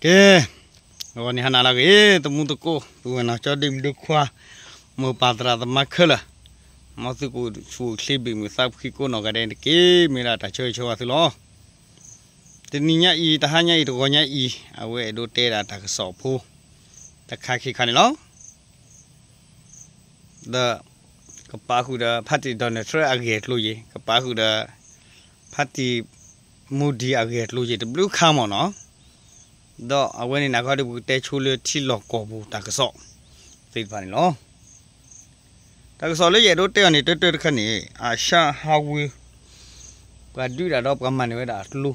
ကဲ, ဂီၤန့ၣ်ဟါနၤလၢအဂ့ၤ သမူသကိး ပုၢ်ဝဲၢ်နီၢ်ကၠီ ဒ့မုၣ်ဒ့ခွါ, မိၢ်ပၢ်သရၣ်သမါခဲလၢာ်, မ်သုကအိၣ်ဆူၣ်အိၣ်ချ့ ဘၣ်မုာ်သးဖှံကိးနီၢ်ဂၤဒဲးတက့ၢ်. မ့ၢ်ဒၣ်တၢ်ဆၢဂ့ၤဆၢဝါသုလီၤ. တနံၤညါအံၤ တဟါညါအံၤ တဂီၤညါအံၤ အဝဲအဲၣ်ဒိးတဲဒၣ်တၢ်ကစီၣ်ဖိတခါခံခါန့ၣ်လီၤ. ဒီးကပာ်ဃုာ်ဒီး ဖါတံၣ် Donald Trump အဂ့ၢ်အကျိၤယဲၤ, ကပာ်ဃုာ်ဒီး ဖါတံၣ် Modi အဂ့ၢ်အကျိၤယဲၤ တဘျုးခါမ့ၢ်နီၤ. ဒီးအဝဲန့ၣ် နၢ်ကီဒုး ပကတဲဆိလၢထံလီၢ်ကီၢ်ပူၤတၢ်ကစီၣ်သ့ၣ်တဖၣ်န့ၣ်လီၤ. တၢ်ကစီၣ်လၢယအဲၣ်ဒိးတဲအီၤန့ၣ် တၢတၢတခါန့ၣ် အၤၡၣ်ဟးဝ့ ပှၤဒုးတၢ်ဒီးပှၤမၤန့ၢ်ဝဲဒၣ်အကျိ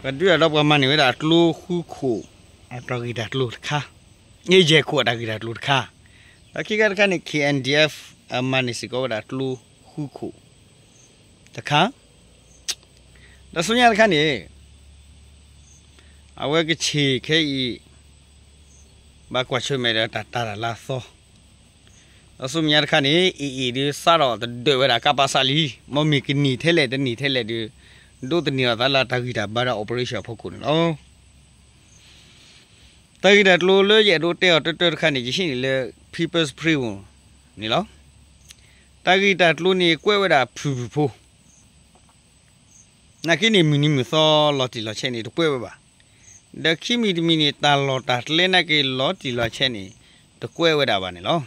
ပှၤဒုးတၢ်ဒီးပှၤမၤန့ၢ်ဝဲဒၣ်အကျိဃုခိၣ် အတၢ်ဂ့ၢ်တၢ်ကျိၤတခါ, ယဲၢ်ခိၣ်အတၢ်ဂ့ၢ်တၢ်ကျိၤတခါ, ဒီးခံခါတခါန့ၣ် K N D F အမၤန့ၢ်စ့ၢ်ကီးဝဲဒၣ်ကျိဃုခိၣ်တခါ, ဒီးဆူညါတခါန့ၣ် အဝဲကဆ့ၣ်ခဲအံၤ ဘၣ်ကွၢ်ဆၢၣ်မဲာ်ဒီးတၢ်တၤတၢ်လၤသီ ဒီးဆူမဲာ်ညါတခါန့ၣ် AA ဒုးစးထီၣ်တဒၢးဝဲဒၣ်ကပာ်စးလံ, မ်မ့ၢ်ကနံၣ်ထဲလဲၣ်တနံၣ်ထဲလဲၣ်ဒီး ဒိးသန့ၤအသးလၢတၢ်ဂံၢ်တၢ်ဘါဒီး operation အဖီခိၣ်န့ၣ်လီၤ. တၢ်ဂ့ၢ်တၢ်ကျိၤလၢယအဲၣ်ဒိးတဲအီၤတၢတၢတခါန့ၣ် ယဟံးန့ၢ်လၢ People's Spring န့ၣ်လီၤ. တၢ်ဂ့ၢ်တၢ်ကျိၤန့ၣ် ကွဲးဝဲဒၣ်ဖုၣ်ဖုၣ်ဖိ နာ်က့န့ၣ် မုၢ်နံၤမုၢ်သီလီၤတံၢ်လီၤဆဲးန့ၣ် တကွဲးဝဲဘၣ်. ဒီးခံမံၤတမံၤန့ၣ် တၢ်လီၢ်တၢ်ကျဲနာ်က့လီၤတံၢ်လီၤဆဲးန့ၣ် တကွဲးဝဲဒၣ်ဘၣ်န့ၣ်လီၤ.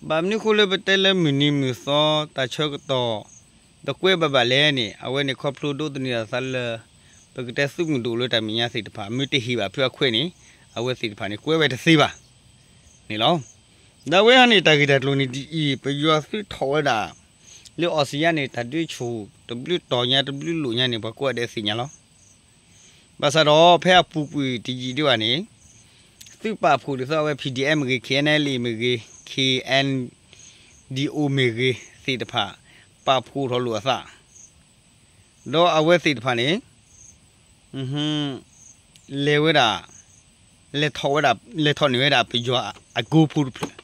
ဘၣ်မနုၤဃိလၢပတဲလၢမုၢ်နံၤမုၢ်သီ တၢ်ဆၢကတီၢ် တကွဲးဘၣ်ဘၣ်လဲၣ်န့ၣ် အဝဲန့ၣ်ခီဖျိဒိးသန့ၤအသးလၢ ပကတဲသုးမုၢ်ဒိၣ်လၢတၢ်မဲာ်ညါသ့ၣ်တဖၣ် မ့ၢ်တဟ့ၣ်ဘၣ်ဖုအခွဲးန့ၣ် အဝဲသ့ၣ်တဖၣ်န့ၣ် ကွဲးဝဲတသ့ဘၣ်န့ၣ်လီၤ. ဒီးအဝဲဟန့ၣ် တၢ်ဂ့ၢ်တၢ်ကျိၤန့ၣ်ဒ်အံၤ, ပယီၤသုးထီၣ်ဝဲဒၣ် လၢအီစံယါန့ၣ် တၢ်ဒုးဆူၣ်တဘျုးတီၤညါတဘျုးလိာ်ညါန့ၣ် ပှၤကိးဂၤဒဲးသ့ၣ်ညါလီၤ. ဘၣ်ဆၣ်ဒီးဖဲအပူၤကွံာ်တယံာ်ဒံးဘၣ်န့ၣ် သုးပာ်ဖှိၣ်ဒ်သိးအဝဲ P D F မ့ၢ်ဂ့ၤ, K N L A မ့ၢ်ဂ့ၤ, K N D O မ့ၢ်ဂ့ၤသ့ၣ်တဖၣ် ပာ်ဖှိၣ်ထီၣ်လိာ်အသး ဒီးအဝဲသ့ၣ်တဖၣ်န့ၣ် လဲၤဝဲဒၣ် လဲၤထီၣ်ဝဲဒၣ် လဲၤထီၣ်န့ၢ်ဝဲဒၣ်ပယီၤအကိဖိတဖျၢၣ်,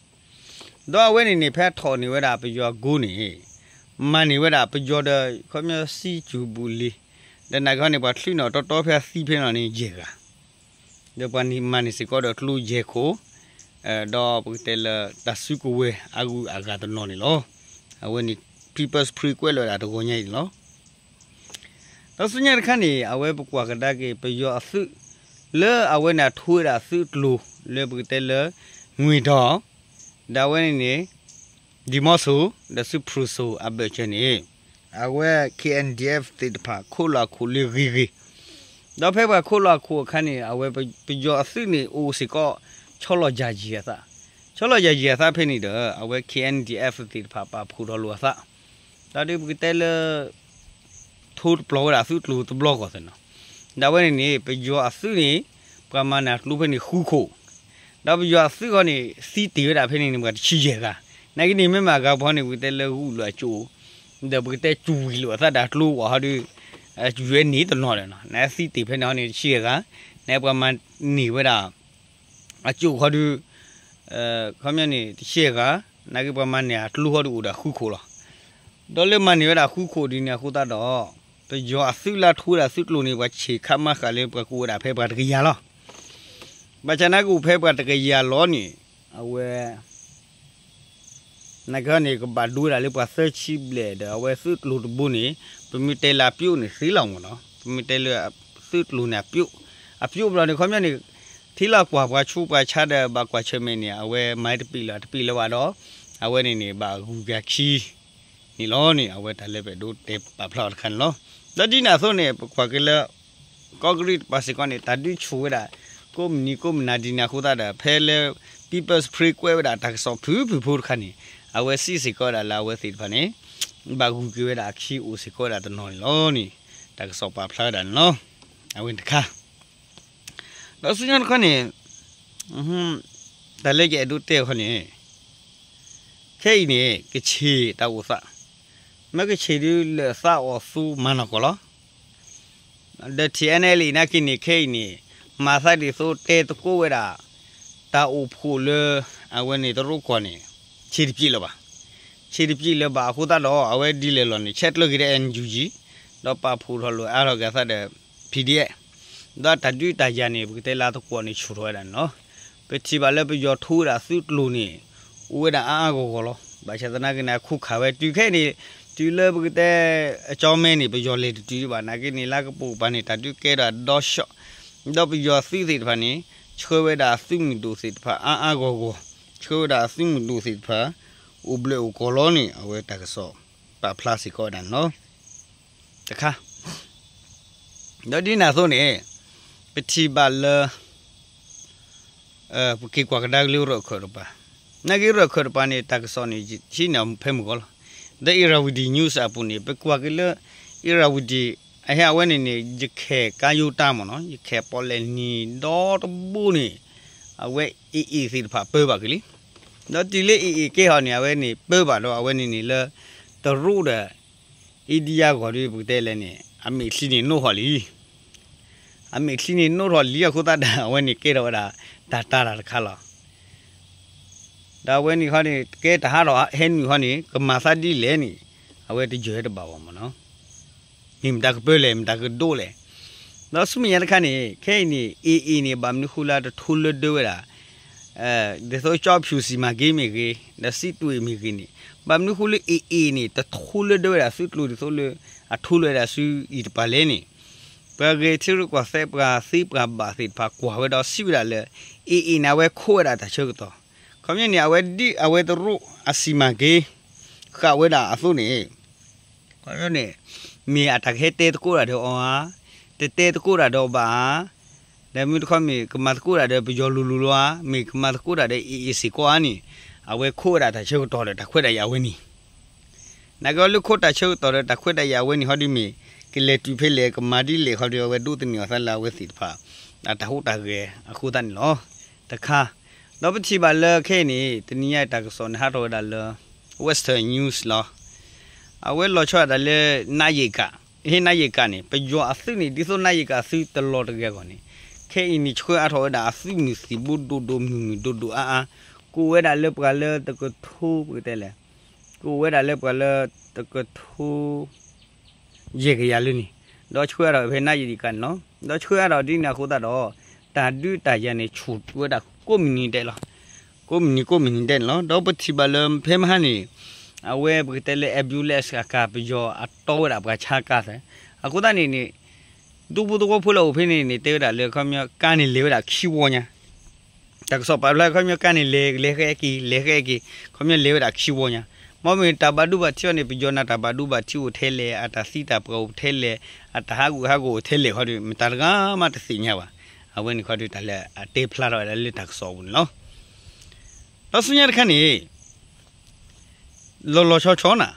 ဒီးအဝဲန့ၣ်န့ၣ် ဖဲထီၣ်န့ၢ်ဝဲဒၣ်ပယီၤအကိန့ၣ် မၤန့ၢ်ဝဲဒၣ်ပယီၤဒီး ခီပညီစံကၠူၣ်ဘူၣ်လံ, ဒီးနာ်က့န့ၣ် ပှၤချုးန့ၢ်အီၤတီတီဖဲအသံဖဲန့ၣ်န့ၣ် ယဲၢ်ဂၤ ဒီးပှၤန့ၣ်မၤန့ၢ်စ့ၢ်ကီးဒီးကျိယဲၢ်ခိၣ်, ဒီးပကတဲလၢတၢ်စုကဝဲၤအဂုၤအဂၤတနီၤန့ၣ်လီၤ. အဝဲန့ၣ် People's Spring ကွဲးလီၤဝဲဒၣ်တဂီၤညါအံၤန့ၣ်လီၤ. ဒီးဆူညါတခါန့ၣ် အဝဲပကွၢ်ကဒါက့ၤ ပယီၤအသုး လၢအဝဲန့ၣ်အထိဝဲဒၣ်အသုးကျိၤ လၢပကတဲလၢ ငွေတောင် ဒီးအဝဲန့ၣ်န့ၣ် ဒီမော့ဆို ဒီးဆူဖရူဆိုအဘၢၣ်စၢၤန့ၣ် အဝဲ K N D F သ့ၣ်တဖၣ် ခိးလီၤအခိၣ်လၢဂ့ၤဂ့ၤ, ဒီးဖဲပှၤခိးလီၤအခိၣ်အခါန့ၣ် အဝဲပယီၤအသုးန့ၣ် အိၣ်စ့ၢ်ကီး ဆီလီၤယၤယံၤအသး, ဆီလီၤယၤယံၤအသးဖဲန့ၣ်ဒီး အဝဲ K N D F သ့ၣ်တဖၣ် ပာ်ဖှိၣ်ထီၣ်လိာ်အသး, ဒီးဒ်ပကတဲလၢ ထိတပျီၤဝဲဒၣ်သုးကျိၤတဘျီဃီသ့ၣ်နီၤ, ဒီးအဝဲန့ၣ်န့ၣ် ပယီၤအသုးန့ၣ် ပှၤမၤန့ၢ်အကျိဖဲန့ၣ်ဃုခိၣ်, ဒီးပယီၤအသုးဃီန့ၣ် သံတ့ၢ်ဝဲဒၣ်ဖဲန့ၣ်န့ၣ် ပှၤတဆံယဲၢ်ဂၤ, နာ်က့န့ၣ် မ့ၢ်မၤဂၤပှၤန့ၣ် ပကတဲလၢဂုာ်လၢအကၠိၣ်, ဒီးပကတဲစူၣ်ဝံၤလိာ်အသးဒီးကျိဝဲဟီဒီး စူၣ်ဝဲန့ၣ်တနီၤဒီးနီၤ, နသံတ့ၢ်ဖဲန့ၣ်ဟီန့ၣ် တဆံယဲၢ်ဂၤ, နပှၤမၤန့ၢ်ဝဲဒၣ် အကၠိၣ်ဃီဒီး ခီပညီန့ၣ် တဆံယဲၢ်ဂၤ, နာ်က့ပှၤမၤန့ၢ်အကျိဃီဒီးအိၣ်ဒီးဃုခိၣ်လီၤ. ဒီးလၢမၤန့ၢ်ဝဲဒၣ်ဃုခိၣ်ဒ်န့ၣ်အဃိသတးဒီး ပယီၤအသုးလၢအထိဝဲဒၣ်သုးကျိၤန့ၣ် ပှၤဆံးခါမၤဃာ်လၢပှၤကအိၣ်ဝဲဒၣ်ဖဲပှၤတကယၤလီၤ. ဘၣ်ဆၣ်နာ်က့အိၣ်ဖဲပှၤတကယၤလီၤန့ၣ် အဝဲ နာ်က့န့ၣ် ကဘၣ်ဒိဝဲဒၣ်လၢပှၤသၢဆံဘျဲၣ်ဒီး အဝဲသုးကျိၤတဘိန့ၣ် ပမ့ၢ်တဲလၢအပျိၣ်န့ၣ်သ့လီၤမ့ၢ်နီၤ, ပမ့ၢ်တဲလၢသုးကျိၤန့ၣ်အပျိၣ်, အပျိၣ်ဘျီန့ၣ် ခီပညီန့ၣ် ထံလီၢ်ကွၢ်ပှၤဆူးပှၤဆါဒီးဘၣ်ကွၢ်ဆၢၣ်မဲာ်န့ၣ် အဝဲမၤတပံာ်လၢၤတပံာ်လၢၤဘၣ်ဒီး အဝဲန့ၣ်န့ၣ် ဘၣ်ဂုၤကၤခံန့ၣ်လီၤန့ၣ် အဝဲတၢ်လၢပအဲၣ်ဒိးတဲပာ်ဖျါအီၤတခါန့ၣ်လီၤ. ဒီးဒ်န့ၣ်အသိးန့ၣ် ပကွၢ်က့ၤလၢ ကီၢ်ကရံၣ်တပၤစ့ၢ်ကီးန့ၣ် တၢ်ဒုးဆူၣ်ဝဲဒၣ် ကိးမုၢ်နံၤကိးမုၢ်နၤဒ်န့ၣ်အဃိသတးဒီး ဖဲလၢ People's Spring ကွဲးဝဲဒၣ်တၢ်ကစီၣ်ဖုၣ်ဖုၣ်ဖိတခါန့ၣ် အဝဲစံးစ့ၢ်ကီးဝဲဒၣ်လၢအဝဲသ့ၣ်တဖၣ်န့ၣ် ဘၣ်ဂုၤက့ၤဝဲဒၣ်အခံအိၣ်စ့ၢ်ကီးဝဲဒၣ်တနီၤန့ၣ်လီၤန့ၣ် တၢ်ကစီၣ်ပာ်ဖျါဝဲဒၣ်န့ၣ်လီၤ. အဝဲန့ၣ်တခါ ဒီးဆူညါတခါန့ၣ် တၢ်လၢယအဲၣ်ဒိးတဲအခါန့ၣ် ခဲအံၤန့ၣ် ကဆ့ၣ်တၢ်အိၣ်သး မ့ၢ်ကဆ့ၣ်ဒုးလၢာ်သးအီၣ်သူမၤနီၢ်ကီၢ်လီၤ. ဒီး ထံၣ်အဲၣ်နဲလံ နာ်က့န့ၣ် ခဲအံၤန့ၣ် မၤသးဒ်သိးတဲသကိးဝဲဒၣ် တၢ်အိၣ်ဖှိၣ်လၢ အဝဲန့ၣ်တရူးကီၢ်န့ၣ် ဆံးတပျံၤလၢၤဘၣ်. ဆံးတပျံၤလၢၤဘၣ်အဃိသတးဒီး အဝဲဒ်လဲၣ်လီၤန့ၣ် ဆဲးကျၢက့ၤဒီး NUG ဒီးပာ်ဖှိၣ်ထီၣ်လိာ်အါထီၣ်က့ၤအသးဒီး PDF ဒီးတၢ်ဒုးတၢ်ယၤန့ၣ် ပကတဲလၢသကွီၤန့ၣ်ဆူၣ်ထီၣ်ဝဲဒၣ်န့ၣ်လီၤ. ပထံၣ်ဘၣ်လၢပယီၤထိဝဲဒၣ်သုးကျိၤန့ၣ် အိၣ်ဝဲဒၣ်အါအါဂီၢ်ဂီၢ်လီၤ. ဘၣ်ဆၣ်သနာ်က့န့ၣ် အခိၣ်ခးဝဲတုၤခဲအံၤန့ၣ် တုၤလၢပကတဲ အကၠီမဲန့ၣ် ပယီၤလဲၤတတုၤဘၣ် နာ်က့န့ၣ် လၢကပိာ်ကပၤန့ၣ် တၢ်ဒုးကဲထီၣ်ဒီးရှီၣ် ဒီးပယီၤသုးသ့ၣ်တဖၣ်န့ၣ် ဆှၢဝဲဒၣ်အသုးမုၢ်ဒိၣ်သ့ၣ်တဖၣ်အါအါဂီၢ်ဂီၢ်, ဆှၢဝဲဒၣ်အသုးမုၢ်ဒိၣ်သ့ၣ်တဖၣ် အိၣ်ဘျဲၣ်အိၣ်ကီၤလီၤန့ၣ် အဝဲတၢ်ကစီၣ်ပာ်ဖျါစ့ၢ်ကီးဝဲဒၣ်န့ၣ်လီၤ. တခါ ဒီးဒ်န့ၣ်အသိးန့ၣ် ပထံၣ်ဘၣ်လၢ ပက့ၤကွၢ်ကဒါက့ၤလၢရၢၢ်ခၢၣ်တပၤ, နာ်က့ရၢၢ်ခၢၣ်တပၤန့ၣ် တၢ်ကစီၣ်န့ၣ် ဟံးန့ၢ်ဖဲမုၢ်ဂီၤလီၤ. ဒီး Irrawaddy News အပူၤန့ၣ် ပကွၢ်က့ၤလၢ Irrawaddy အဟဲအဝဲန့ၣ်န့ၣ် ယခဲၣ်ကါယိတၢ်မ့ၢ်နီၤ ယခဲၣ်ပီၣ်လဲၣ်နံၤဒီတဘိန့ၣ် အဝဲ AA သ့ၣ်တဖၣ်ပၢဘၣ်က့ၤလံ. ဒီးတုၤလၢ AA ကဲထီၣ်န့ၣ် အဝဲန့ၣ်ပၢဘၣ်ဒီးအဝဲန့ၣ်န့ၣ်လၢ တရူးဒီး India ဂီၢ်ဒီး ပကတဲလဲၣ်န့ၣ် အမဲာ်ချံန့ၣ်နိးထီၣ်လံ အမဲာ်ချံန့ၣ်နိးထီၣ်လံအဃိသတးဒီး အဝဲန့ၣ်ကဲထီၣ်ဝဲဒၣ် တၢ်တၢ်တၢ်တခါလီၤ. ဒီးအဝဲန့ၣ်ခီန့ၣ် ကဲတၢ်ဟးထီၣ်ဟဲနုာ်ခီန့ၣ် ကမၤသးဒ်လဲၣ်န့ၣ် အဝဲတယၢၤတဘၣ်ဘၣ်မ့ၢ်နီၤ. မ့ၢ်မတၤကပၢလဲၣ် မတၤကဒိးလဲၣ်. ဒီးဆူမဲာ်ညါတခါန့ၣ် ခဲအံၤန့ၣ် AA န့ၣ် ဘၣ်မနုၤဃိလၢတထိလၢဒၢဝဲဒၣ် ဒ်သိးကၠီဖၠူၣ်စံၣ်မၤက့မ့ၢ်ဂ့ၤ ဒီးစံးတွ့ၣ်မ့ၢ်ဂ့ၤန့ၣ် ဘၣ်မနုၤဃိလၢ AA န့ၣ် တထိလၢဒၢဝဲဒၣ်သုးကျိၤဒ်သိးလၢ အထိလၢဝဲဒၣ်ဆူအံၤတပၤလဲၣ်န့ၣ် ပှၤဂဲၤထံရူၢ်ကီၢ်သဲးပှၤသ့ပှၤဘၣ်သ့ၣ်တဖၣ်ကွၢ်ဝဲဒီးစံးဝဲဒၣ်လၢ AA န့ၣ် အဝဲခိးဝဲဒၣ်တၢ်ဆၢကတီၢ် ခီပညီန့ၣ် အဝဲဒ်အဝဲတရူးအစံၣ်မၤက့ ဃာ်ဝဲဒၣ်အသိးန့ၣ် ခီပညီန့ၣ် မ့ၢ်အတၢ်ကဟဲတဲသကိးတၢ်ဒီးအီၤဧါ, တတဲသကိးတၢ်ဒီးအီၤဘၣ်ဧါ, ဒီးမ့ၢ်တခီမ့ၢ်ကမၤသကိးတၢ်ဒီးပယီၤလိၤလိၤလီၤဧါ, မ့ၢ်ကမၤသကိးတၢ်ဒီး AA စ့ၢ်ကီးဧါန့ၣ် အဝဲခိးဝဲဒၣ်တၢ်ဆၢကတီၢ်ဒီးတၢ်ခွဲးတၢ်ယာ်ဝဲန့ၣ် နာ်က့အီၤလၢခိးတၢ်ဆၢကတီၢ်ဒီးတၢ်ခွဲးတၢ်ယာ်ဝဲန့ၣ် ဟီဒုမ့ၢ် ကလဲၤတုၤဖဲလဲၣ် ကမၤဒ်လဲၣ် ခီဒုအဝဲဒိးသန့ၤအီၤသးလၢအဝဲသ့ၣ်တဖၣ် အတၢ်ဟူးတၢ်ဂဲၤအဃိသတးန့ၣ်လီၤ. တခါ ဒီးပထံၣ်ဘၣ်လၢခဲအံၤန့ၣ် တနံၤညါတၢ်ကစီၣ်န့ၣ် ဟးထီၣ်ဝဲဒၣ်လၢ Western News လီၤ. အဝဲလီၤဆီဒၣ်တၢ်လၢ နါယံၤကး, ဟ့ၣ် နါယံၤကးန့ၣ် ပယီၤအသုးန့ၣ် ဒ်သိးနါယံၤကးအသုးတလီၤတဂ့ၤအဂီၢ်န့ၣ် ခဲအံၤန့ၣ်ဆှၢအါထီၣ်ဝဲဒၣ်အသုးမုၢ်သံၣ်ဘိဒိၣ်ဒိၣ်မုၢ်မုၢ်ဒိၣ်ဒိၣ်အါအါ, ကအိၣ်ဝဲဒၣ်လၢပှၤလၢတကထိ ပကတဲလဲၣ်, ကအိၣ်ဝဲဒၣ်လၢပှၤလၢတကထိ ယဲၢ်ကယၤလၢန့ၣ်, ဒီးဆှၢအါထီၣ်ဖဲနါယံၤကးန့ၣ်လီၤ. ဒီးဆှၢအါထီၣ်ဒ်န့ၣ်အဃိသတးဒီး တၢ်ဒုးတၢ်ယၤန့ၣ် ဆူၣ်ဝဲဒၣ်ကိးမုၢ်နံၤဒဲးလီၤ. ကိးမုၢ်နံၤကိးမုၢ်နံၤဒဲးန့ၣ်လီၤ. ဒီးပထံၣ်ဘၣ်လၢဖဲမဟါန့ၣ် အဝဲပကတဲလၢ ambulance အကါ ပယီၤအတီဝဲဒၣ်ပှၤဆါကါသ့ၣ်, အဃိသတးန့ၣ်န့ၣ် ဒူဖိသဝီဖိလၢအိၣ်ဖဲန့ၣ်န့ၣ် တဲဝဲဒၣ်လၢခီပညီကါန့ၣ်လဲၤဝဲဒၣ်ခံဝီညါ တၢ်ကစီၣ်ပာ်ဖျါခီပညီ ကါန့ၣ်လဲၤ လဲၤဃဲက့ၤ လဲၤဃဲက့ၤ ခီပညီလဲၤဝဲဒၣ်ခံဝီညါ, မ့မ့ၢ်တၢ်ဘၣ်ဒိဘၣ်ထံးအီၤန့ၣ် ပယီၤန့ၣ် တၢ်ဘၣ်ဒိဘၣ်ထံးအိၣ်ထဲလဲၣ် အတၢ်သံတၢ်ပှၢ်အိၣ်ထဲလဲၣ် အတၢ်ဟးဂူာ်ဟးဂီၤအိၣ်ထဲလဲၣ်ခီဒီး မတၤတဂၤမးတသ့ၣ်ညါဘၣ်. အဝဲန့ၣ်ခီဒီး တၢ်လၢအတဲဖျါထီၣ်ဝဲဒၣ်လၢတၢ်ကစီၣ်အပူၤန့ၣ်လီၤ. ဒီးဆူညါတခါန့ၣ် လီၤလီၤဆီဆီနၤ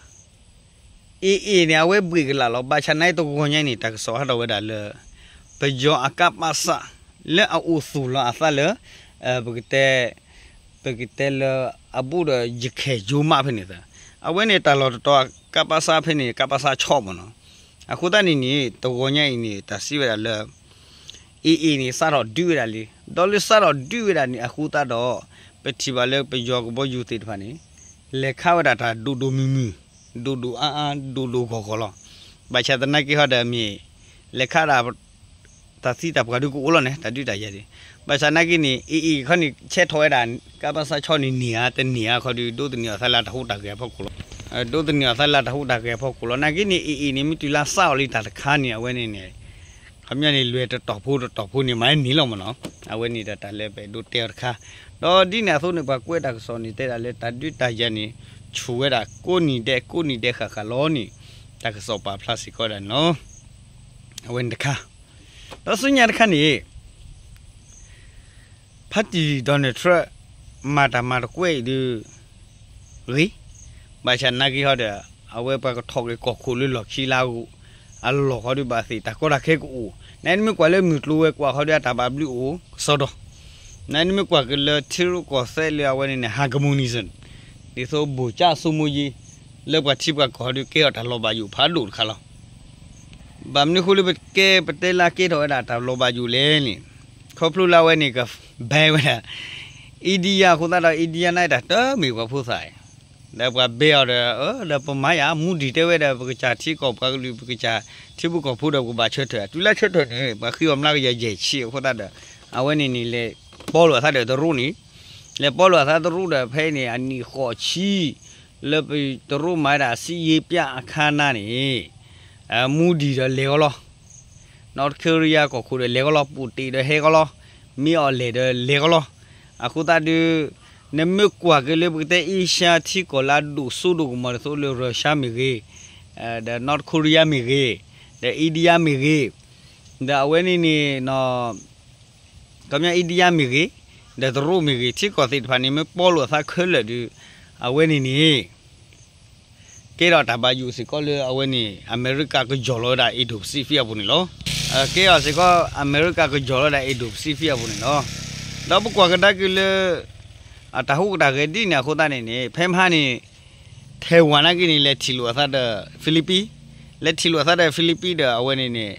AA န့ၣ် အဝဲဘှ့ၣ်ကလာ်လီၤ. ဘၣ်ဆၣ်နာ်အံၤတဂီၤညါန့ၣ် တၢ်ကစီၣ်ဟးထီၣ်ဝဲဒၣ်လၢ ပယီၤအကပစ လၢအအိၣ်သူၣ်လီၤအသးလၢ ပကတဲ ပကတဲလၢအဘူးဒီးယခဲၣ်ယိမးဖဲန့ၣ်သၢ, အဝဲန့ၣ်တၢ်လီၢ်တတီၤ ကပစ ဖဲန့ၣ် ကပစ ဆီမ့ၢ်နီၤ. အဃိသတးန့ၣ်န့ၣ် တဂီၤညါအံၤန့ၣ် တၢ်စံးဝဲဒၣ်လၢ AA န့ၣ် စးထီၣ်ဒုးဝဲဒၣ်လံ. ဒီးလၢစးထီၣ်ဒုးဝဲဒၣ်န့ၣ် အဃိသတးဒီး ပထံၣ်ဘၣ်လၢပယီၤကဘီယူၤသ့ၣ်တဖၣ်န့ၣ် လဲၤခးဝဲဒၣ်တၢ်ဒိၣ်ဒိၣ်မုၢ်မုၢ် ဒိၣ်ဒိၣ်အါအါ ဒိၣ်ဒိၣ်ဂီၢ်ဂီၢ်လီၤ. ဘၣ်ဆၣ်သနာ်က့ဟီဒီးမ့ၢ် လဲၤခးဒၣ် တၢ်သံတၢ်ပှၢ်ဒုးကအိၣ်လီၤန့ၣ် တၢ်ဒုးတၢ်ယၤဒ်, ဘၣ်ဆၣ်သနာ်က့န့ၣ် AA ခီန့ၣ် ဆဲးထီၣ်ဝဲဒၣ် ကပစ ဆီန့ၣ်န့ၢ်ဧါ တန့ၢ်ဧါခီဒီး ဒိးသန့ၤအီၤသးလၢတၢ်ဟူးတၢ်ဂဲၤအဖီခိၣ်လီၤ. ဒိးသန့ၤအီၤသးလၢတၢ်ဟူးတၢ်ဂဲၤအဖီခိၣ်လီၤ. နာ်က့န့ၣ် AA န့ၣ် မ့ၢ်တုၤလၢစးအီၤလံတၢ်တခါန့ၣ် အဝဲန့ၣ်န့ၣ် ခီပညီန့ၣ် လွဲၢ်တတီၢ်ဖိတတီၢ်ဖိန့ၣ် မၤန့ၢ်လီၤမ့ၢ်နီၤ. အဝဲန့ၣ်ဒီးတၢ်လၢပအဲၣ်ဒိးတဲအီၤတခါ, ဒီးဒ်န့ၣ်အသိးန့ၣ် ပှၤကွဲးတၢ်ကစီၣ်န့ၣ် တဲဒၣ်လၢတၢ်ဒုးတၢ်ယၤန့ၣ် ဆူၣ်ဝဲဒၣ်ကိးနံၤဒဲး ကိးနံၤဒဲးဃၣ်ဃၣ်လီၤန့ၣ် တၢ်ကစီၣ်ပာ်ဖျါစ့ၢ်ကီးဒၣ်န့ၣ်လီၤ. အဝဲန့ၣ်တခါ, ဒီးဆူညါတခါန့ၣ် ဖါတံၣ် Donald Trump မၤတၢ်မၤတကွဲၢ်အံၤဒုး ဂ့ၤ, ဘၣ်ဆၣ်နာ်က့ဟီဒီး အဝဲပှၤကထီၣ်က့ၤကီၢ်ခိၣ်လၢလီၢ်ခံလါအဂီၢ် အလီၢ်ဃီဒုးဘၣ်သ့ၣ် တၢ်ကီတၢ်ခဲကအိၣ်, နမ့ၢ်ကွၢ်လၢမုၢ်ကျိၤဝဲၤကွာ်ဃီဒုး အတၢ်ဘၣ်ဘျုးအိၣ်ကစီဒီ, နမ့ၢ်ကွၢ်က့ၤလၢထံရူၢ်ကီၢ်သဲးလၢအဝဲန့ၣ်န့ၣ် harmonism ဒ်သိး ဗိုလ်ချုပ်စိုးမိုးရေး လၢပှၤထံပှၤကီၢ်ဟီဒုးကဲထီၣ်တၢ်လီၤဘၣ်ယိၣ်ဖးဒိၣ်တခါလီၤ. ဘၣ်မနုၤဃိလၢပကဲပတဲလၢကဲထီၣ်ဝဲဒၣ်တၢ်လီၤဘၣ်ယိၣ်လဲၣ်န့ၣ်, ခီဖျိလၢအဝဲန့ၣ်က ban ဝဲဒၣ် India အဃိသတးဒီး India န့ၣ်တၢ်တမ့ၢ်ပှၤဖိသၣ်အံၤ, ဒီးပှၤဘဲအီၤဒီး အၢ ဒီးပမၤယၤ မူဒံးတဲဝဲဒီး ပကစၢ်ထံကီၢ်ပှၤကလုာ် ပကစၢ်ထံဖိကီၢ်ဖိဒီးပကဘၣ်ဆၢထၢၣ် တုၤလၢဆၢထၢၣ်န့ၣ် ပှၤဃ့အီၤမျးကယၤယဲၢ်ဆံအဃိသတးဒီး အဝဲန့ၣ်န့ၣ်လဲၤပီလိာ်အသးဒီးတရူးန့ၣ် လဲၤပီလိာ်အသးတရူးဒီး ဖဲအံၤန့ၣ် အနံၣ်ဃိးဆံ လၢတရူးမၤဝဲဒၣ် စစ်ရေးပြအခမ်းအနားန့ၣ် မူဒံးဒီးလဲၤကီလီၤ North Korea ကီၢ်ခိၣ်ဒီးလဲၤကီလီၤ, ပူၣ်တ့ၢ်ဒီးဟဲကီလီၤ, မ့ၢ်အီၤလဲၣ်ဒီးလဲၤကီလီၤ. အဃိသတးဒီး နမ့ၢ်ကွၢ်က့ၤလၢပကတဲ Asia ထံကီၢ်လၢအဒိၣ်စိဒိၣ်ကမီၤဒ်သိးလၢ Russia မ့ၢ်ဂ့ၤ, ဒီး North Korea မ့ၢ်ဂ့ၤ, ဒီး India မ့ၢ်ဂ့ၤ, ဒီးအဝဲန့ၣ်န့ၣ် ခီပညီ India မ့ၢ်ဂ့ၤ, ဒီးတရူးမ့ၢ်ဂ့ၤ, ထံကီၢ်သ့ၣ်တဖၣ်န့ၣ် မ့ၢ်ပီလိာ်အသးခဲလၢာ်ဒီး အဝဲန့ၣ်န့ၣ် ကဲထီၣ်တၢ်ဘၣ်ယိၣ်စ့ၢ်ကီးလၢအဝဲန့ၣ် အမဲရကၤကယီၢ်လီၤဝဲဒၣ် Indo-Pacific အပူၤန့ၣ်လီၤ. ကဲထီၣ်စ့ၢ်ကီး အမဲရကၤကယီၢ်လီၤဝဲဒၣ် Indo-Pacific အပူၤန့ၣ်လီၤ. ဒီးပကွၢ်ကဒါက့ၤလၢ အတၢ်ဟူးတၢ်ဂဲၤဒ်န့ၣ်အဃိသတးန့ၣ်န့ၣ် ဖဲမဟါန့ၣ် Taiwan နာ်က့န့ၣ် လဲၤထံၣ်လိာ်အသးဒီး Philippines, လဲၤထံၣ်လိာ်အသးဒီး Philippines ဒီးအဝဲန့ၣ်န့ၣ်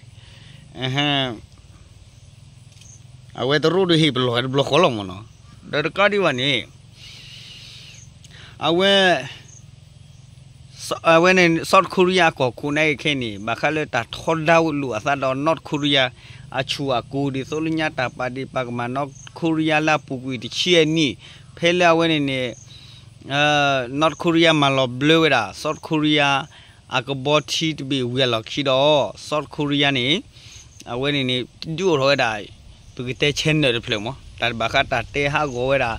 အဝဲတရူးဒီးဟ့ၣ်ပလီၢ်ဝဲတဘျီဃီလီၤမ့ၢ်နီၤ. ဒီးတကးဒံးဘၣ်န့ၣ် အဝဲ အဝဲန့ၣ် South Korea အကီၢ်ခိၣ်န့ၣ်ခဲအံၤန့ၣ် ဘၣ်ဃးလၢတၢ်ထီဒါလိာ်အသးဒီး North Korea အဆူၣ်အကိၤ ဒ်သိးလၢညါတၢ်ပာ်ဒ့ၣ်ပာ်ကမၣ် North Korea လၢအပူၤကွံာ်တဆံအနံၣ် ဖဲလၢအဝဲန့ၣ်န့ၣ် North Korea မၤလီၤဘျၢဝဲဒၣ် South Korea အကဘီထံတဘ့ၣ်ဝံၤအလီၢ်ခံဒီး South Korea န့ၣ် အဝဲန့ၣ်န့ၣ် ဒုးအိၣ်ထီၣ်ဝဲဒၣ် ပကတဲ channel တဖျၢၣ်မး တၢ်ဘၣ်ဃးတၢ်တဲဟးဂီၤဝဲဒၣ်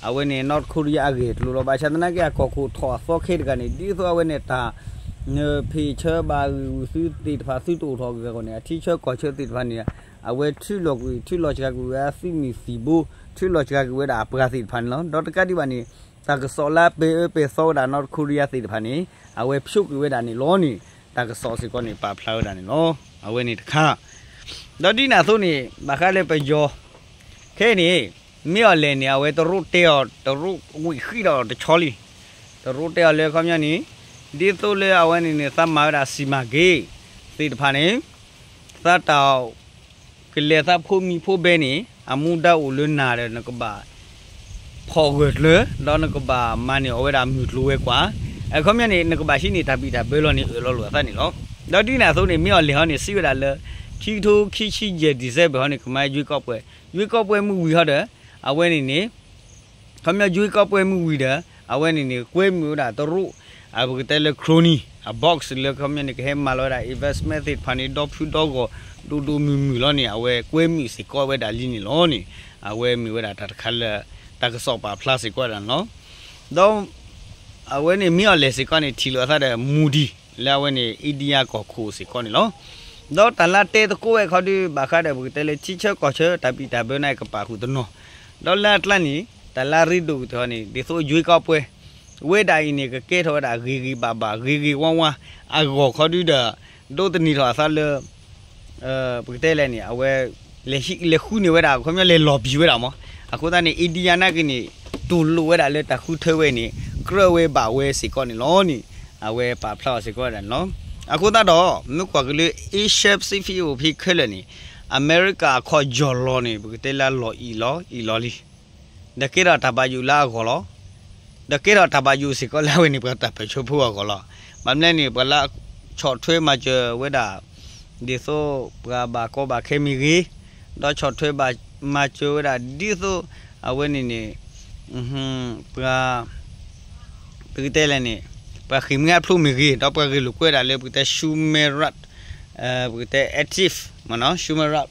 အဝဲန့ၣ် North Korea အဂ့ၢ်အကျိၤလီၤ. ဘၣ်ဆၣ်သနာ်က့ အကီၢ်ခိၣ်ထီၣ်အသီခဲတဂၤန့ၣ် ဒ်သိးအဝဲန့ၣ်တၢ် ဖ့ၣ်ဆၢဘၣ်ဂံၢ်ဂူာ်သုသ့ၣ်တဖၣ် သုတအိၣ်ထီၣ်ကဂၤအဂီၢ်န့ၣ် အထံဆၢကီၢ်ဆၢသ့ၣ်တဖၣ်န့ၣ် အဝဲထုးလီၤကွံာ် ထုးလီၤစှၤကွံာ်ဝဲအသုးမုၢ်သံၣ်ဘိ ထုးလီၤစှၤကွံာ်ဝဲဒၣ်အပှၤသ့ၣ်တဖၣ်န့ၣ်လီၤ. ဒီးတကးဒံးဘၣ်န့ၣ် တၢ်ကစီၣ်လၢပဲာ်အၢပဲာ်သီဝဲဒၣ် North Korea သ့ၣ်တဖၣ်န့ၣ် အဝဲဖျိကွံာ်ဝဲဒၣ်န့ၣ်လီၤန့ၣ် တၢ်ကစီၣ်စ့ၢ်ကီးန့ၣ် ပာ်ဖျါဝဲဒၣ်န့ၣ်လီၤ. အဝဲန့ၣ်တခါ ဒီးဒ်န့ၣ်အသိးန့ၣ် ဘၣ်ဃးလၢပယီၤ ခဲအံၤန့ၣ် မ့ၢ်အီၤလဲၣ်န့ၣ် အဝဲတရူးတဲအီၤ တရူးဝံၣ်ဃံဒီးတဆီလံ. တရူးတဲအီၤလၢခီပညီန့ၣ် ဒ်သိးလၢအဝဲန့ၣ်န့ၣ် သးမၤဝဲဒၣ်စံၣ်မၤက့ၤ သ့ၣ်တဖၣ်န့ၣ် သးတၢ် ကလဲၤသးဖိမံၤဖိဘဲန့ၣ် အမူဒါအိၣ်လၢနၤဒီးနကဘၣ် ဖီၣ်ဂၢၢ်ကျၢၤ ဒီးနကဘၣ်မၤန့ၢ်အီၤဝဲဒၣ်မုၢ်ကျိၤဝဲၤကွာ် အခီပညီန့ၣ် နကဘၣ်ဟံးန့ၢ်တၢ်ဘံၣ်တၢ်ဘၢလီၤန့ၣ် အၢၣ်လီၤလိာ်အသးန့ၣ်လီၤ. ဒီးဒ်န့ၣ်အသိးန့ၣ် မ့ၢ်အီၤလဲၣ်ဟီန့ၣ် စံးဝဲဒၣ်လၢ ခံကထိခံဆံယဲၢ် December ဟီန့ၣ် ကမၤ ရွေးကောက်ပွဲ ရွေးကောက်ပွဲ မုၢ်ဝံၤဟီဒီး အဝဲန့ၣ်န့ၣ် ခီပညီ ရွေးကောက်ပွဲ မုၢ်ဝံၤဒီး အဝဲန့ၣ်န့ၣ် ကွဲမုာ်ဝဲဒၣ်တရူး အပကတဲလၢ crony အ box လၢခီပညီန့ၣ် ကဟဲမၤလီၤဝဲဒၣ် investment သ့ၣ်တဖၣ်န့ၣ် ဒီဖုဒီဂီၢ် ဒိၣ်ဒိၣ်မုၢ်မုၢ်လီၤန့ၣ် အဝဲကွဲမုာ်စ့ၢ်ကီးဝဲဒၣ်လံန့ၣ်လီၤန့ၣ် အဝဲမ့ၢ်ဝဲဒၣ်တၢ်တခါလၢ တၢ်ကစီၣ်ပာ်ဖျါစ့ၢ်ကီးဝဲဒၣ်န့ၣ်လီၤ. ဒီး အဝဲန့ၣ်မ့ၢ်အီၤလဲၣ်စ့ၢ်ကီးန့ၣ် ထံၣ်လိာ်အသးဒီး Modi လၢအဝဲန့ၣ် India ကီၢ်ခိၣ်စ့ၢ်ကီးန့ၣ်လီၤ. ဒီးတၢ်လၢတဲသကိးဝဲခီဒု ဘၣ်ဃးဒီးပကတဲလၢထံဆၢကီၢ်ဆၢ တၢ်ဘံၣ်တၢ်ဘၢန့ၣ် ကပာ်ဃုာ်တနီၤ, ဒီးလၢအကျါန့ၣ် တၢ်လၢအရ့ဒိၣ်ကတၢၢ်န့ၣ် ဒ်သိး ရွေးကောက်ပွဲ ဝဲဒၣ်အံၤန့ၣ် ကကဲထီၣ်ဝဲဒၣ်ဂ့ၤဂ့ၤဘၣ်ဘၣ် ဂ့ၤဂ့ၤဝါဝါ အဂီၢ်ခီဒုဒီး ဒိးသန့ၤထီၣ်အသးလၢ ပကတဲလဲၣ်န့ၣ် အဝဲ လဲၤဃုန့ၢ်ဝဲဒၣ် ခီပညီလဲၤလီၤဘံၣ်ဝဲဒၣ်မး, အဃိသတးန့ၣ် India နာ်က့န့ၣ် တူၢ်လိာ်ဝဲဒၣ်လၢတၢ်ဃုထၢဝဲန့ၣ် ကြၢးဝဲဘၣ်ဝဲစ့ၢ်ကီးန့ၣ်လီၤန့ၣ် အဝဲပာ်ဖျါအီၤစ့ၢ်ကီးဝဲဒၣ်န့ၣ်လီၤ. အဃိသတးဒီး မ့ၢ်ကွၢ်က့ၤလၢ Asia Pacific အိၣ်ဖဲခဲလၢာ်န့ၣ် အမဲရကၤအခီၣ်ယီၢ်လီၤန့ၣ် ပကတဲလၢအလီၢ်အံၤလီၤ အံၤလီၤလံ ဒီးကဲထီၣ်တၢ်ဘၣ်ယိၣ်လၢအဂီၢ်လီၤ. ဒီးကဲထီၣ်တၢ်ဘၣ်ယိၣ်စ့ၢ်ကီးလၢအဝဲန့ၣ် ပှၤတၢ်ပၢၢ်ဆၢဖိအဂီၢ်လီၤ. ဘၣ်မနုၤလဲၣ်န့ၣ် ပှၤလၢဆီၣ်ထွဲမၤစၢၤဝဲဒၣ် ဒ်သိးပှၤဘၣ်ကီဘၣ်ခဲမ့ၢ်ဂ့ၤ, ဒီးဆီၣ်ထွဲဘၣ်မၤစၢၤဝဲဒၣ်ဒ်သိး အဝဲန့ၣ်န့ၣ် ပှၤ ပကတဲလဲၣ်န့ၣ် ပှၤဃ့ၢ်မှံဟးဖျိးမ့ၢ်ဂ့ၤ, ဒီးပှၤဂ့ၢ်လိာ်ကွဲဒၣ်လၢပကတဲ Shumarat ပကတဲ active မ့ၢ်နီၤ Shumarat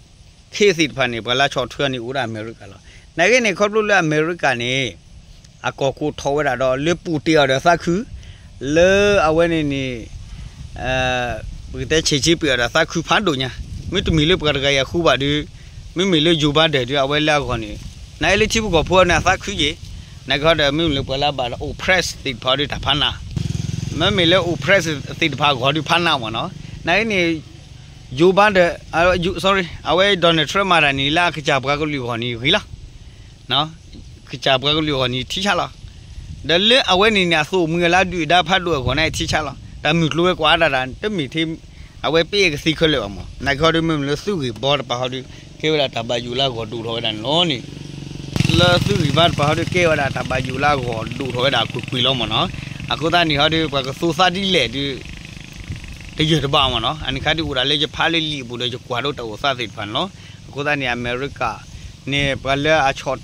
ခ့သ့ၣ်တဖၣ်န့ၣ် ပှၤလၢဆီၣ်ထွဲအီၤန့ၣ် အိၣ်ဒၣ်အမဲရကၤလီၤ. နာ်က့န့ၣ် ခီဖျိလၢအမဲရကၤန့ၣ် အကီၢ်ခိၣ်ထီၣ်ဝဲဒၣ်ဒီး လၢပူၣ်တ့ၢ်အီၤဒီးသးခု, လၢအဝဲန့ၣ်န့ၣ် ပကတဲဆံးဆံးပှ့ၤအီၤဒီးသးခုဖးဒိၣ်ညါ, မ့တမ့ၢ်လၢပှၤတဂၤအံၤအဃူဘၣ်ဒီး မ့မ့ၢ်လၢ Joe Biden ဒီး အဝဲလၢအဂီၢ်န့ၣ် နာ်က့လၢထံဖိကီၢ်ဖိန့ၣ် အသးခုက့ၤ, နာ်က့ဟီဒီး မ့မ့ၢ်လၢပှၤလၢအဘၣ် oppress သ့ၣ်တဖၣ်ဒီးတၢ်ဖးနး, မ့မ့ၢ်လၢ oppress သ့ၣ်တဖၣ်အဂီၢ်ဒီးဖးနးမ့ၢ်နီၤ, နာ်က့န့ၣ် Joe Biden, sorry, အဝဲ Donald Trump မၤတၢ်န့ၣ် လၢအကစၢ်ပှၤကလုာ်အဂီၢ်န့ၣ်ဂ့ၤလီၤ. ကစၢ်ပှၤကလုာ်အဂီၢ်န့ၣ်ထံဆးလီၤ. ဒီးလၢအဝဲန့ၣ်န့ၣ် အသိၣ်မှံၤအလၢအဒုၣ်အဒါဖးဒိၣ်အဂီၢ်န့ၣ်ထံဆးလီၤ. တၢ်မုၢ်ကျိၤဝဲၤကွာ်အါဒၣ်တၢ် တမ့ၢ်ထဲ အဝဲပ့ၢ်ကသံခဲလၢာ်ဘၣ်မ့ၢ်, နာ်က့ဟီဒီး မ့မ့ၢ်လၢသုးဂ့ၢ်ဘီတပၤဟီဒီး ကဲဝဲဒၣ်တၢ်ဘၣ်ယိၣ်လၢအဂီၢ်ဒိၣ်ထီၣ်ဝဲဒၣ်န့ၣ်လီၤန့ၣ် လၢသုးဂံၢ်ဘါတပၤဟီဒုးကဲဝဲဒၣ်တၢ်ဘၣ်ယိၣ်လၢအဂီၢ်ဒိၣ်ထီၣ်ဝဲဒၣ်ကွ့ၢ်ကွ့ၢ်လီၤမ့ၢ်နီၤ. အဃိသတးန့ၣ်ဟီဒုး ပှၤကသိသးဒ်လဲၣ်ဒုး တယၢၢ်တဘၣ်မ့ၢ်နီၤ. အန့ၣ်ခါဒုးအိၣ်ဒၣ်လၢယဖးလၢလံာ်အပူၤဒီးယကွၢ်ဒိတၢ်အိၣ်သးသ့ၣ်တဖၣ်န့ၣ်လီၤ. အဃိသတးန့ၣ် အမဲရကၤန့ၣ် ပှၤလၢအဆီၣ်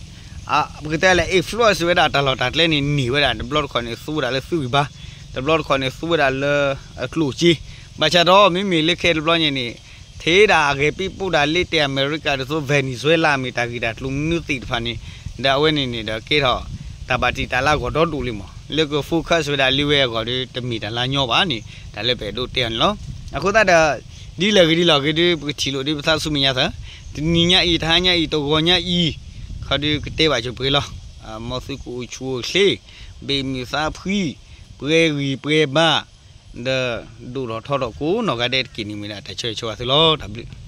ပကတဲလၢ influence ဝဲဒၣ်တၢ်လီၢ်တၢ်ကျဲန့ၣ် န့ၢ်ဝဲဒၣ်တဘျီတခီၣ်န့ၣ် သူဝဲဒၣ်လၢသုးဂံၢ်ဘါ, တဘျီတခီၣ်န့ၣ် သူဝဲဒၣ်လၢအကျိၣ်စ့, ဘၣ်ဆၣ်ဒီး မ့မ့ၢ်လၢခဲတဘျီညါန့ၣ် ထဲဒၣ်အဂဲၤပံပိၢ်ဒၣ်လၢတဲအမဲရကၤဒ်သိး Venezuela မ့ၢ်တၢ်ဂ့ၢ်တၢ်ကျိၤမနုၤသ့ၣ်တဖၣ်န့ၣ် ဒီးအဝဲန့ၣ်န့ၣ်ဒီးကဲထီၣ် တၢ်ဘၣ်တံာ်တာ်လၢအဂီၢ်ဒီဒိၣ်လံမ့ၢ် လၢက focus ဝဲဒၣ်လံဝဲအဂီၢ်ဒီး တမ့ၢ်တၢ်လၢညီဘၣ်န့ၣ် တၢ်လၢပအဲၣ်ဒိးတဲအီၤန့ၣ်လီၤ. အဃိသတးဒီး ဒ်လဲၣ်ဂ့ၤဒ်လဲၣ်ဂ့ၤဒီး ပကထံၣ်လိာ်ဒ်ပသးဆူမဲာ်ညါသၢ, တနံၤညါအံၤ တဟါညါအံၤ တဂီၤညါအံၤ ခီဒုးကတဲဘၣ်ဆိပှ့ၤလီၤ. မ်သုကအိၣ်ဆူၣ်အိၣ်ချ့, ဘ့ၣ်မုာ်သးဖှံ, ပှဲၤဂံၢ်ပှဲၤဘါ, ဒီးဒိၣ်ထီၣ်ထီထီၣ်ကိးနီၢ်ဂၤဒဲးတက့ၢ်န့ၣ် မ့ၢ်ဒၣ်တၢ်ဆၢဂ့ၤဆၢဝါသုလီၤ. တၢ်ဘျုး